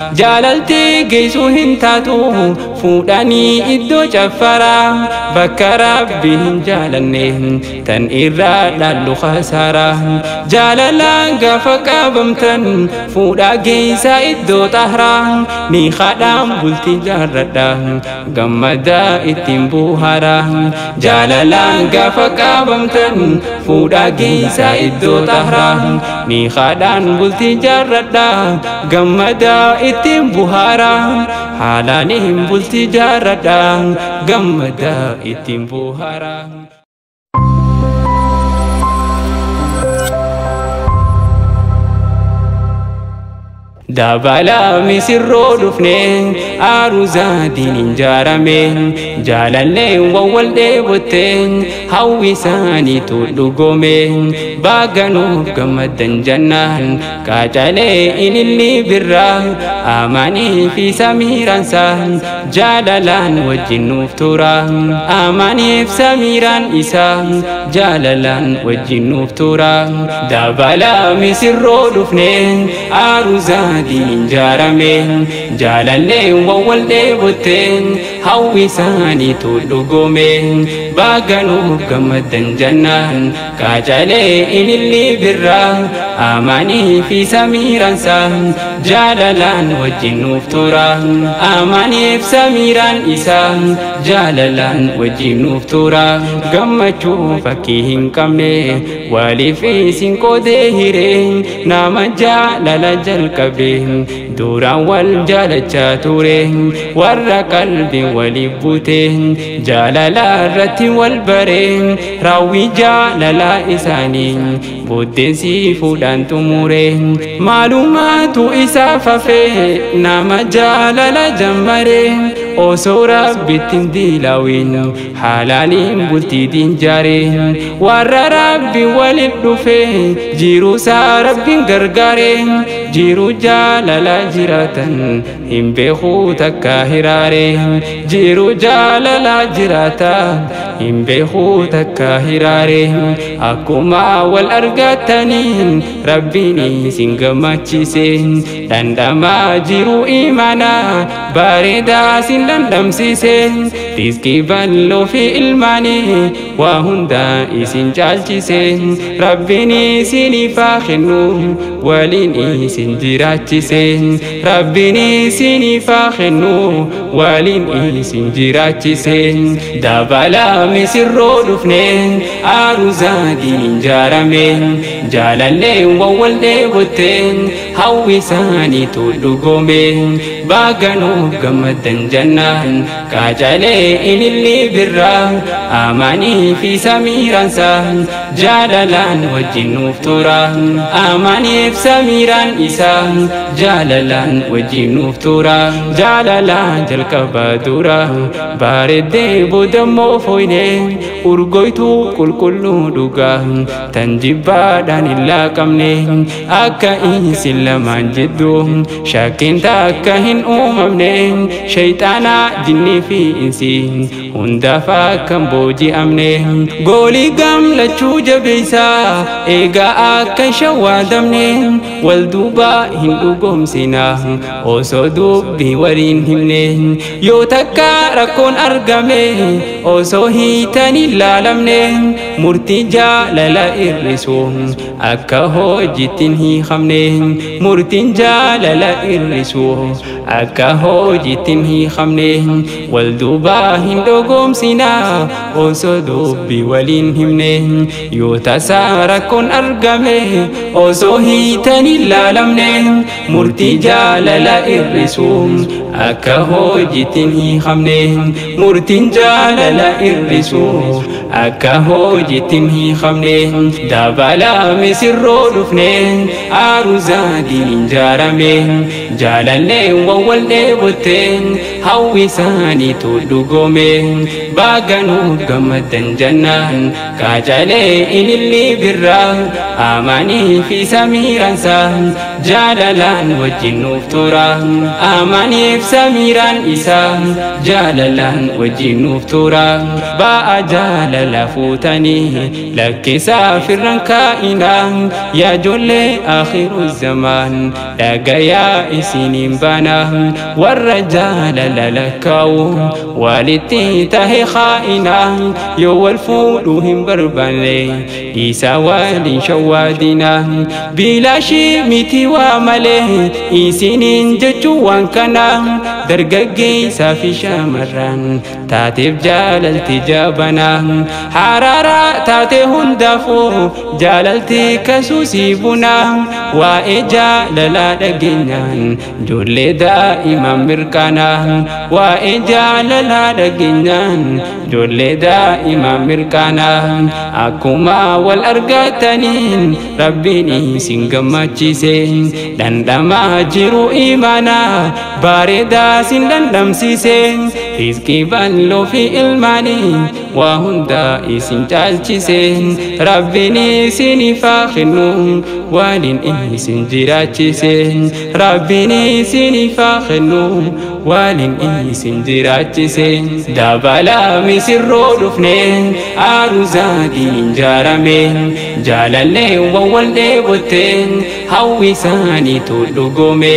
Jaalaltee geessuu hin taatu fuudhanii iddoo caffaraa, bakka rabbi hin jaalanne tan irraa dhaallu khasaaraa. Jaalalaan gaafa qabamtan fuudhaa geessaa iddoo xahraa, ni haadhaan bultii jaarradha gammadaa ittiin buuharaa. Jaalalaan gaafa qabamtan fuudhaa geessaa iddoo xahraa, ni haadhaan bultii jaarradha gammadaa ittiin buhaaraa. Haalaan hin bultii jaarradha gammadaa ittiin buhaaraa. Dabalaa misirroo dhufne aruuzaa diiniin jaarame, jaalalleen wawwal dheebotte hawwi isaaniitu dhugoome. Baaganuuf gammaddan jannaan qaacalee ililli birraa, amanii fi samiiraansa jaalalaan wajjin nuuf tura. Amaniif samiiraan isaa jaalalaan wajjin nuuf tura. Dabalaa misirroo dhufne aruuzaa diiniin jaarame, jaalalleen wawwal dheebotte hawwi isaaniitu dhugoome. Baaganuuf gammaddan jannaan qaacalee ililli birraa, amanii fi samiiraansa jaalalaan wajjin nuuf tura. Amaniif samiiraan isaa jaalalaan wajjin nuuf tura. Gammachuu fakkii hin qabne waliif isin qoodee hiree, nama jaalala jalqabe duraan wal jaalachaa ture, warra qalbiin waliif bute jaalala irratti wal bare, raawwii jaalala isaanii buddeensi fuudhaan xumure. Maalumaatu isaaf hafe nama jaalala jammare, osoo rabbitti hin diilawin haalaaliin bultiitiin jaare? Warra rabbi walit dhufe jiruusaa rabbiin gargaare, jiruu jaalala jiraatan hin beekuu takka hiraare. Jiruu jaalala jiraata hin beekuu takka hiraare. Akkuma wal argataniin rabbiin isin gammachiise, dhandhamaa jiruu imaanaa bareedaa isin dhandhamsiise, rizqii bal'oo fi ilmaanii waa hundaa isin caalchise. Rabbiin isiniif haa kennu waliin isin jiraachise. Rabbiin isiniif haa kennu waliin isin jiraachise. Dabalaa misirroo dhufne aruuzaa diiniin jaarame, jaalalleen wawwal dheebotte hawwi isaaniitu dhugoome. Baaganuuf gammaddan jannaan qaacalee ililli birraa, amanii fi samiiraansa jaalalaan wajjin nuuf tura. Amaniif samiiraan isaa jaalalaan wajjin nuuf tura. Jaalalaan jalqaba dura bareeddee boodammoo foyne, urgoytuu qulqulluu dhugaa tan jibbaadhaan hin laaqamne, akka isin lamaan jidduu shakkiin takka hin uumamne, shayxaanaa jinnii fi insi hundaaf akka hin booji'amne. Goolii gamlachuu jabeessaa eegaa akka hin shawwaadamne, wal duubaa hin dhugoomsina osoo dubbii waliin himne. Yoo takka rakkoon argame osoo hiitanii laalamne, murtii jaalala irrisu akka hojiitti hin hiikamne. Murtiin jaalala irrisu akka hojiitti hin hiikamne, wal duubaa hin dhogoomsina osoo dubbii waliin himne. Yoo tasaa rakkoon argame osoo hiitanii laalamne, murtii jaalala irrisu akka hojiitti hin hiikamne. Murtiin jaalala irrisu akka hojiitti hin hiikamne. Dabalaa misirroo dhufne aruuzaa diiniin jaarame, jaalalleen wawwal dheebotte Hawwi isaaniitu dhugoome baaganuuf gammadan jannaan qaacalee ililli birraa Amaanii fi Samiiraansaa jaalalaan wajjin nuuf tura Amaaniif Samiiraan isaa jaalalaan wajjin nuuf tura ba'a jaalala fuutanii lakkisaa firran kaa'inaa yaa ijoollee akhiru zamaan dhagayaa isiniin bana warra jaalala lakkaa'u walitti tahe kaa'inaa yoo wal fuudhuu hin barbaanne dhiisaa waliin shawwaadinaa bilaashii miti waa malee isiniin jechuun waan kana dargaggeessaa fi shamarran taateef jaalalti jabanaa haraaraa taate hundaafuu jaalalti kasuusii bunaa waa'ee jaalalaa dhageenyaan ijoollee daa'iman mirqaanaa waa'ee jaalalaa dhageenyaan ijoollee daa'iman mirqaanaa akkuma wal argataniin rabbiin isin gammachiise dhandhamaa jiru imaanaa bareedaa sin dhandhamsiise rizqii bal'oo fi ilmaanii waa hundaa isin caalchise rabbiin isiniif haa kennu waliin isin jiraachise rabbiin isiniif haa kennu waliin isin jiraachise dabalaa misirroo dhufne aruuzaatiin ijaarame jaalallee wal dheebotte hawwi isaaniitu dhugoome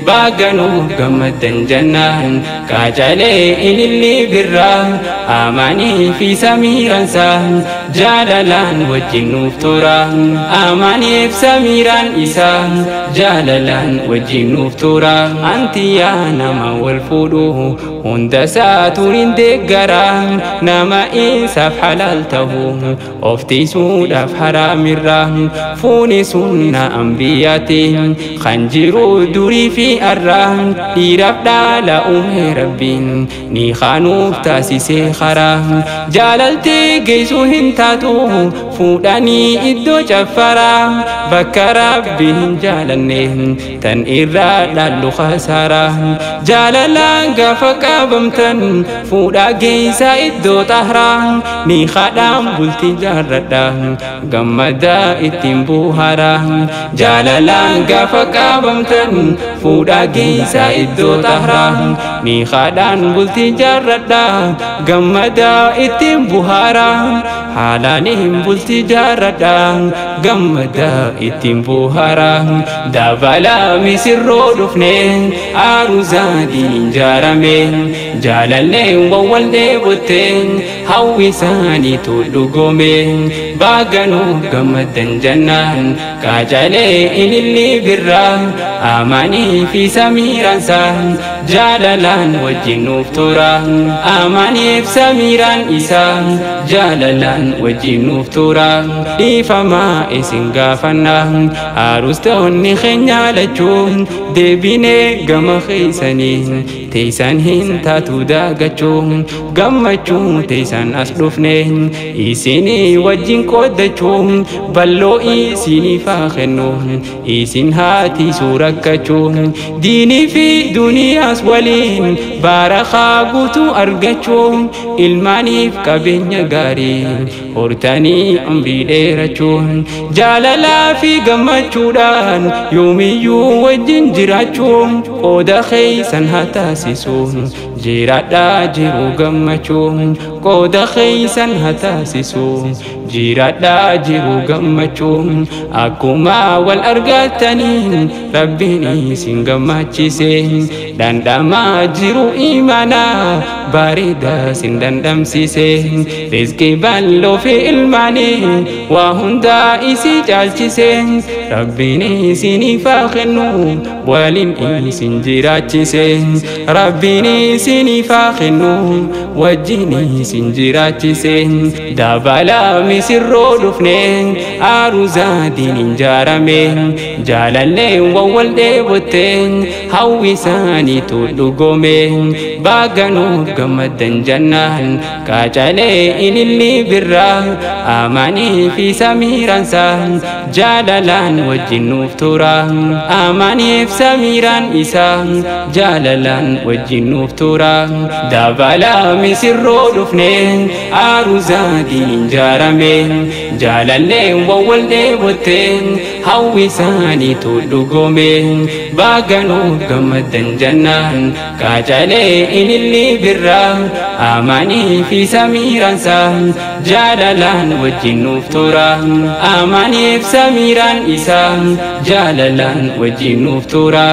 baaganuuf gammadan jannaan qaacalee ililli birraa Amaanii fi Samiiraansaa jaalalaan wajjin nuuf tura Amaaniif Samiiraan isaa jaalalaan wajjin nuuf tura anti yaa nama wal fuudhu hunda isaatuun hin deeggaraa nama isaaf halaal ta'u of tiisuudhaaf haraamirraa fuuni sunna ambiyyaati kan jiru durii fi arraa dhiiraaf dhaala uume rabbiin ni kaanuuf taasisee karaa jaalalti geessuu hin taatu fuudhanii iddoo caffaraa bakka rabbiin hin jaalanne tan irraa dhaallu khasaaraa jaalalaan gaafa qabamtan fuudhaa geessaa iddoo xahraa ni kadhaan bultii jaarradha gammadaa ittiin buuharaa jaalalaan gaafa qabamtan fuudhaa geessaa iddoo xahraa ni kadhaan bultii jaarradha gammadaa ittiin buhaaraa haalaan hin bultii jaarradha gammadaa ittiin buuharaa dabalaa misirroo dhufne aruuzaatiin ijaarame jaalallee wal dheebotte hawwi isaaniitu dhugoome baaganuuf gammadan jannaan qaacalee ililli birraa Amaanii fi Samiiraansaa jaalalaan wajjin nuuf tura Amaaniif Samiiraan isaa jaalalaan wajjin nuuf tura dhiifamaa isin gaafanna aruustoonni keenya lachuun deebinee gama keessanii teessan hin taatu daagachuu gammachuu teessan as dhufne isinii wajjin qooddachuu bal'oo isiniif haa kennu isin haatiisuu rakkachuu diinii fi duniyaas waliin baarakaa guutuu argachuu ilmaaniif qabeenya gaarii hortanii umrii dheerachuu jaalalaa fi gammachuudhaan yoomiyyuu wajjin jiraachuu qooda keessan haa taasisu jiraadhaa jiru gammachuu qooda keessan haa taasisu jiraadhaa jiru gammachuu akkuma wal argataniin rabbiin isin gammachiise dhandhamaa jiru imaanaa bareedaa sin dhandhamsiise rizqii bal'oo fi ilmaanii waa hundaa isii caalchise rabbiin isiniif haa kennu waliin isin jiraachise rabbiin isiniif haa kennu wajjin isin jiraachise dabalaa misirroo dhufne aruuzaatiin ijaarame jaalallee wal dheebotte hawwi isaanii isaaniitu dhugoome, baaganuuf gammaddan jannaan qaacalee ililli birraa. Amaanii fi samiiraansa jaalalaan wajjin nuuf tura, amaaniif samiiraan isaa jaalalaan wajjin nuuf tura. Dabalaa misirroo dhufne aruuzaatiin jaarame, jaalalleen wawwal dheebotte hawwi isaaniitu dhugoome, baaganuuf gammaddan jannaan qaacalee ililli birraa. Amaanii fi samiiraansa jaalalaan wajjin nuuf tura, amaaniif samiiraan isaa jaalalaan wajjin nuuf tura.